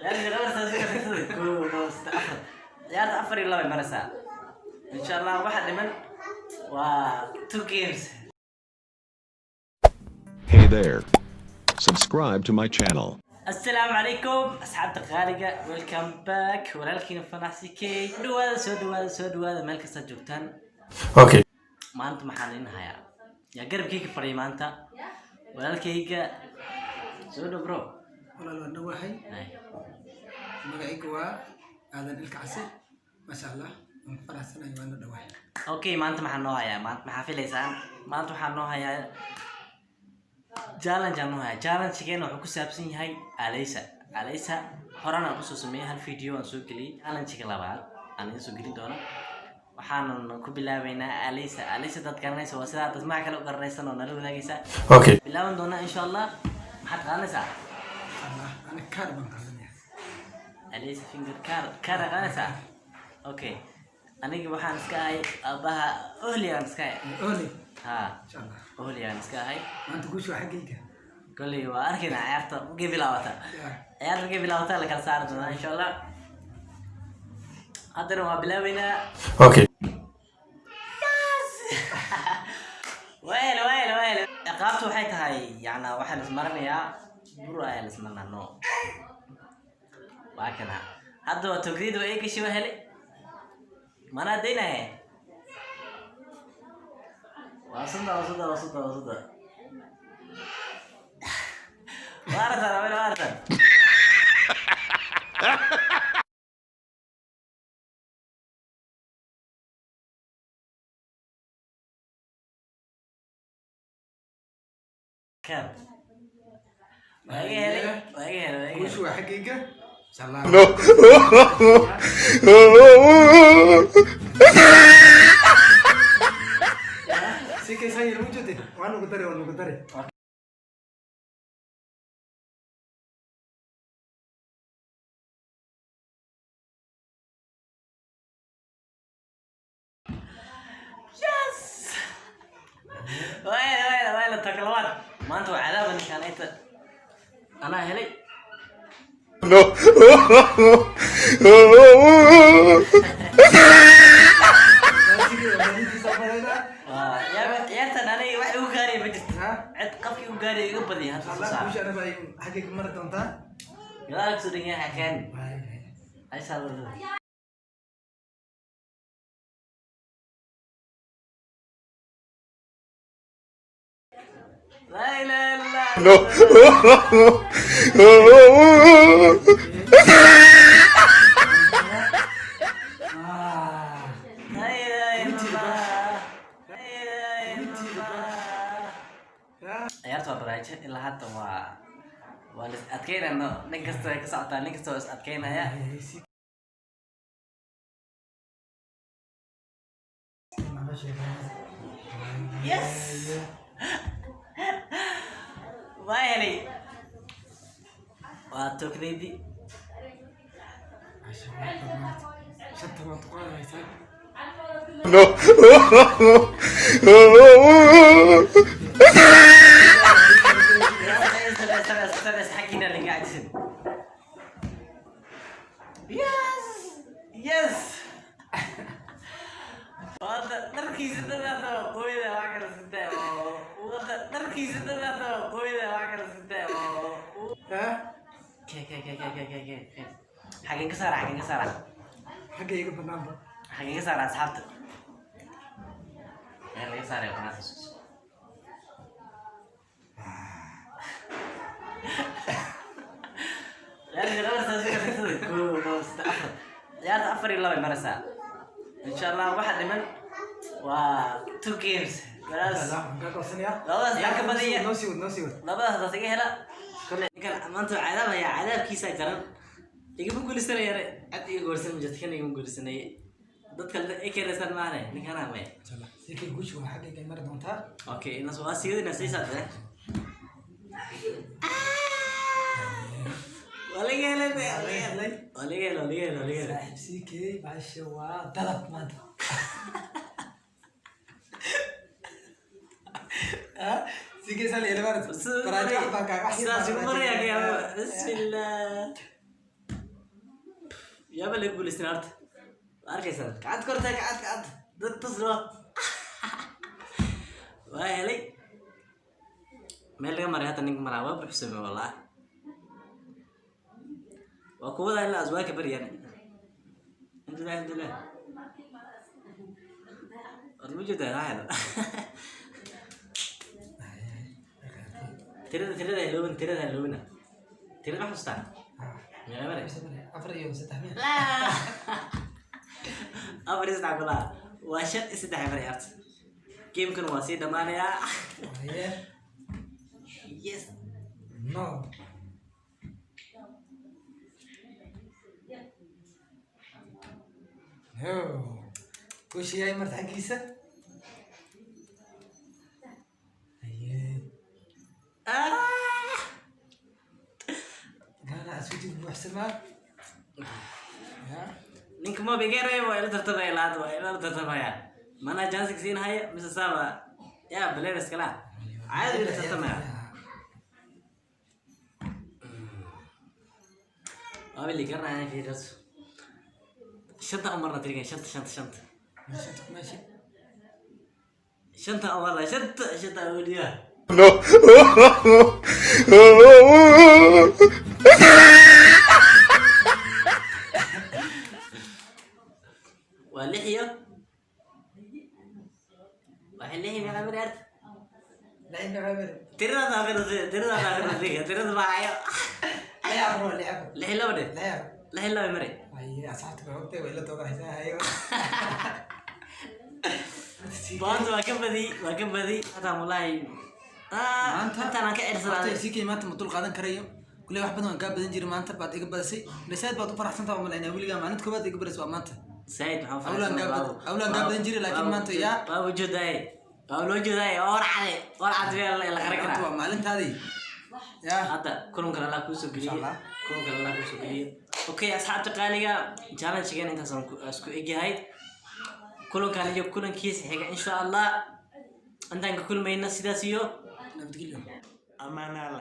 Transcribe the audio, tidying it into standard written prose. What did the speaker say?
Ciyaarta kow, labo, saddex, afar. Ciyaarta 4-2 ay maraysaa. Insha Allah waxa dhiman waa two games. Hey there. Subscribe to my channel. Assalaamu calaykum, asxaabta qaaliga. Welcome back, walaalkiina Fanax CK. Dhawaada, soo dhawaada, soo dhawaada meel kastaad joogtaan. Okay. Maanta maxaan idin hayaa? Yaa garabkayga fadhiya maanta? Walaalkayga, soo dhow, bro. Walaal, waan dhawahay. Hay. Magacayga waa Aadan Ilka Case. Maasha Allah, waan ku faraxsanahay, waan dhawahay. Okay, maanta maxaa noo hayaa? Maanta maxaa filaysaan? Maanta waxaa noo hayaa challenge aan noo hayaa. Challenge-geena wuxuu ku saabsan yahay Aleysa. Aleysa horena aan usoo sameeyey, hal video aan soo geliyey. Challenge-ga labaad aan idin soo gelin doono waxaanan ku bilaabeynaa Aleysa. Aleysa dad garanaysa waa sidaa, dad magac kale u garanaysan oo nala wadaagaysa. Okay. Bilaaban doonaa insha Allah. Maxaad qaadanaysaa? Allah, ana kaar baan qaadanaya. Aleysa finger card, kaar qaadanaysaa. Okay, aniga waxaan iska ahay aabaha ohli aan iska ahay. Ole. Ha. Insha Allah. Ohli aan iska ahay. Maanta guusha waa xaggayga. Kolley waa arkaynaa ciyaarta markay bilaabata. Ciyaarta markay bilaabata la kala saari doonaa insha Allah. Haddana waa bilaabeynaa. Okay. Weel weel weel, ciqaabtu waxay tahay, yacna waxaa la ismarinayaa bur ayaa la ismarinaa. No, waa kana hadda waa togrida, waa ii gashi, waa helay, mana daynaye. Waa sunda, waa sunda, waa sunda, waa sunda. Waa aragtaan, waa aragtaan. Kan waa iga helay, waa iga helay, waa iga Guusha helay. waa xaggayga insha Allah. No. Si kaysan yar mujade, waan ugu daray, waan ugu daray. Yes! Wayla wayla wayla, taka labaad. Maanta waa cadaaba ninkaan inta. Anaa helay. No. Waa ciyaartan aniga wax igu gaaraya ma jirto. Ha? Cid qofkii igu gaaraya iga badiya hadda soo Allah. saar. Guusha anaba ay xaggayga mari doontaa. Gadaal kusoo dhan yahay xakeen. Ay saa. Laa ilaaha illallah. No. Laa ilaaha illallah. Laa ilaaha illallah. Ciyaarta waa baraajo ilaa hadda, waa la is adkeynaya. Nin kasta way ka socotaa, nin kasta waa is adkeynaya. Yes, waa helay, waa tookadaydi. Shanta waad ku qaadaysaa. No. Xaggiina laga cajisin. Yes, wada dharkiisa dhan hadda waa qoyda, wax kala sitee oo wada dharkiisa dhan hadda waa qoyda, wax kala sitee oo Ha? Ke ke ke ke ke ke ke ke, xageen ka saara? Xageen ka saara? Xaggayga banaanba. Xageen ka saara, asxaabta? Meel laga saaraya banaanka. Kow, labo, saddex, afar. Ciyaarta 4-2 ay maraysaa. Insha Allah waxa dhiman waa two games. Insha Allah, waan kaa goosanayaa. Labadaas yaa ka badanya. Noo sii wad, noo sii wad. Labadaas hadaad iga hela kole, ninkan maanta waa cadaabaya, cadaabkiisaa jaran. Igama guulaysanaya, cad iga guulaysan ma jirto, kan igama guulaysanaya. Dadka ay keenaysan maahane, ninkanaa maya. Insha Allah, si kay guusha waa xaggayga mari doontaa. Okay, inas waa siidina siisaad. Waa laga helay, waa laga helay, waa laga helay, waa laga helay, waa laga helay. Saaxiib CK, bahasha waa dalab maanta. Ah, CK sal elevator. Sidaas ugu maraya. Bismillah. Yaaba laga guuleystan horta. Waa arkaysaan, gacanta kortaa, gacanta, gacanta dad tusno. Waa helay meel laga maray hadda ninka maraa, waa buuxsamay wallah. Waa kuwada ilaa aswaaka baryaan. Alxamdulilah, alxamdulilah. Waad ma jeedaa raaxda. Tirada, tirada loobin, tirada loobina, tirada ma xasuustaa? Meeqa maray? 4 iyo 3 miya? Laa, 4 iyo 3 kulaa, waa 5 iyo 3 maray horta. Gamekan waa sii dhammaanayaa. Haye. Yes. No. No. Guusha yaay marta xaggiisa. Haye. Ah! Gana aswiji buuxsamaa. Ya. Ninka ma bigeeraya, waa ila tartamaya laad, waa ila tartamaya. Mana chance siin haya mise saaba yaa players kala caadi ila tartamaya. Waa li garanaya fiiras. Shanta umarna tirigan, shanta, shanta, shanta. Meesha meesha. Shanta umarna, shanta, shanta awliya. No. Waa lix iyo waxay lix iyo meeqa maray horta? Lacib meeqa mari? Tirada aakhirada, tirada aakhirada tiriga, tirada baayo. 6 4, 6 4. 6 iyo 2 dhe. 6 4. 6 iyo 2 maray. Haye, asxaabta baa ogtay, way la doodanaysaa. Haye. Maanta waa ka badi, waa ka badi hataa wallahi. Maanta intaan aan ka cirsanaaday. Horta sikay maanta ma dul qaadan karayo. Kuley wax badan waan kaa badan jiray, maanta baad iga badisay. Lasaad baad u faraxsantahay waa malaynaa, weligaa maalinta koowaad iga badisay waa maanta. Zaid maxaa? Awlaan kaa awlaan kaa badan jiray, laakiin maanta yaa- waa ujeedaay, waa loo jeedaay, waa war cade, war cad meel la qaran Maanta karaa. waa maalintaadii. Yaa. Hadda kulankan Allah kuusoo geliye. Insha Allah. Kulankan Allah kuusoo geliye. Okay, asxaabta qaaliga, challenge-gan intaas aan isku egyahay. Kulankan iyo kulankiisa xiga insha Allah intaan ka kulmayna, sidaas iyo nabadgelyo. Amaana.